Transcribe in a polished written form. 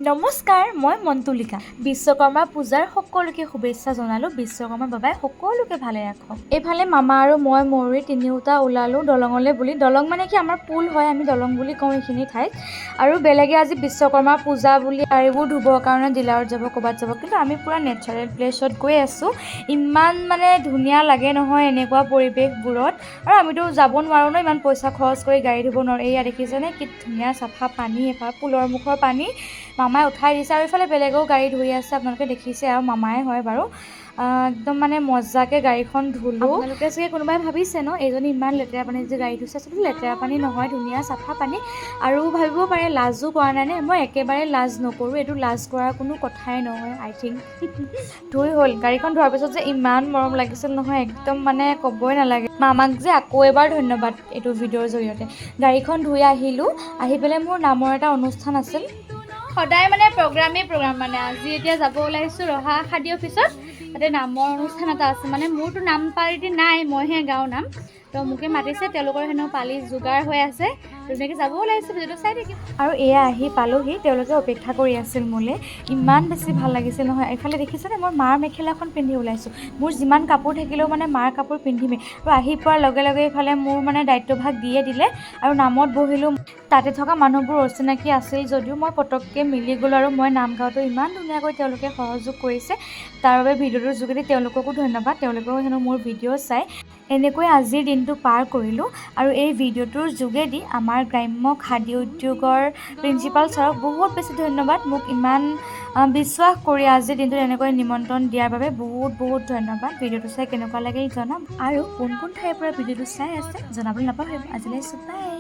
নমস্কাৰ, মই মন্তুলিকা। বিশ্বকৰ্মা পূজাৰ সকলোকে শুভেচ্ছা জনালোঁ। বিশ্বকৰ্মা বাবাই সকলোকে ভালে ৰাখক। এইফালে মামা আৰু মই ময়ূৰী তিনিওটা ওলালোঁ দলঙলৈ বুলি। দলং মানে কি, আমাৰ পুল হয়, আমি দলং বুলি কওঁ এইখিনি ঠাইত। আৰু বেলেগে আজি বিশ্বকৰ্মা পূজা বুলি গাড়ীবোৰ ধুবৰ কাৰণে ডিলাৰত যাব, ক'ৰবাত যাব, কিন্তু আমি পূৰা নেচাৰেল প্লেচত গৈ আছোঁ। ইমান মানে ধুনীয়া লাগে নহয় এনেকুৱা পৰিৱেশবোৰত। আৰু আমিতো যাব নোৱাৰোঁ ন, ইমান পইচা খৰচ কৰি গাড়ী ধুব নোৱাৰোঁ। এয়া দেখিছেনে, কি ধুনীয়া চাফা পানী, এফালে পুলৰ মুখৰ পানী মামাই উঠাই দিছে আৰু এইফালে বেলেগেও গাড়ী ধুই আছে, আপোনালোকে দেখিছে আৰু মামাই হয় বাৰু। একদম মানে মজাকৈ গাড়ীখন ধুলোঁ। আপোনালোকে চাগে কোনোবাই ভাবিছে ন, এইজনী ইমান লেতেৰা পানীত যে গাড়ী ধুইছে। আচলতে লেতেৰা পানী নহয়, ধুনীয়া চাফা পানী। আৰু ভাবিব পাৰে লাজো কৰা নাই নে। মই একেবাৰে লাজ নকৰোঁ, এইটো লাজ কৰাৰ কোনো কথাই নহয়, আই থিংক। ধুই হ'ল। গাড়ীখন ধোৱাৰ পিছত যে ইমান মৰম লাগিছিল নহয়, একদম মানে ক'বই নালাগে। মামাক যে আকৌ এবাৰ ধন্যবাদ এইটো ভিডিঅ'ৰ জৰিয়তে। গাড়ীখন ধুই আহিলোঁ। আহি পেলাই মোৰ নামৰ এটা অনুষ্ঠান আছিল। সদায় মানে প্ৰগ্ৰামেই প্ৰগ্ৰাম। মানে আজি এতিয়া যাব ওলাইছোঁ ৰহা খাদী অফিচত, তাতে নামৰ অনুষ্ঠান এটা আছে। মানে মোৰতো নাম পাৰ্টি নাই, মইহে গাওঁ নাম। তো মোকে মাতিছে, তেওঁলোকৰ হেনো পালি যোগাৰ হৈ আছে। ধুনীয়াকৈ যাব ওলাইছোঁ, ভিডিঅ'টো চাই থাকিম। আৰু এয়া আহি পালোহি। তেওঁলোকে অপেক্ষা কৰি আছিল মোলৈ। ইমান বেছি ভাল লাগিছিল নহয়। এইফালে দেখিছেনে, মই মাৰ মেখেলাখন পিন্ধি ওলাইছোঁ। মোৰ যিমান কাপোৰ থাকিলেও মানে মাৰ কাপোৰ পিন্ধিমেই। আৰু আহি পোৱাৰ লগে লগে এইফালে মোৰ মানে দায়িত্বভাগ দিয়ে দিলে আৰু নামত বহিলোঁ। তাতে থকা মানুহবোৰ অচিনাকি আছিল যদিও মই পটককৈ মিলি গ'লোঁ আৰু মই নাম গাওঁতে ইমান ধুনীয়াকৈ তেওঁলোকে সহযোগ কৰিছে, তাৰ বাবে ভিডিঅ'টোৰ যোগেদি তেওঁলোককো ধন্যবাদ। তেওঁলোকেও হেনো মোৰ ভিডিঅ' চাই। এনেকৈ আজিৰ দিনটো পাৰ কৰিলোঁ। আৰু এই ভিডিঅ'টোৰ যোগেদি আমাৰ গ্ৰাম্য খাদী উদ্যোগৰ প্ৰিন্সিপাল ছাৰক বহুত বেছি ধন্যবাদ। মোক ইমান বিশ্বাস কৰি আজিৰ দিনটোত এনেকৈ নিমন্ত্ৰণ দিয়াৰ বাবে বহুত বহুত ধন্যবাদ। ভিডিঅ'টো চাই কেনেকুৱা লাগিল জনাব আৰু কোন কোন ঠাইৰ পৰা ভিডিঅ'টো চাই আছে জনাবলৈ নাপাহৰিব। আজিলৈ বাই।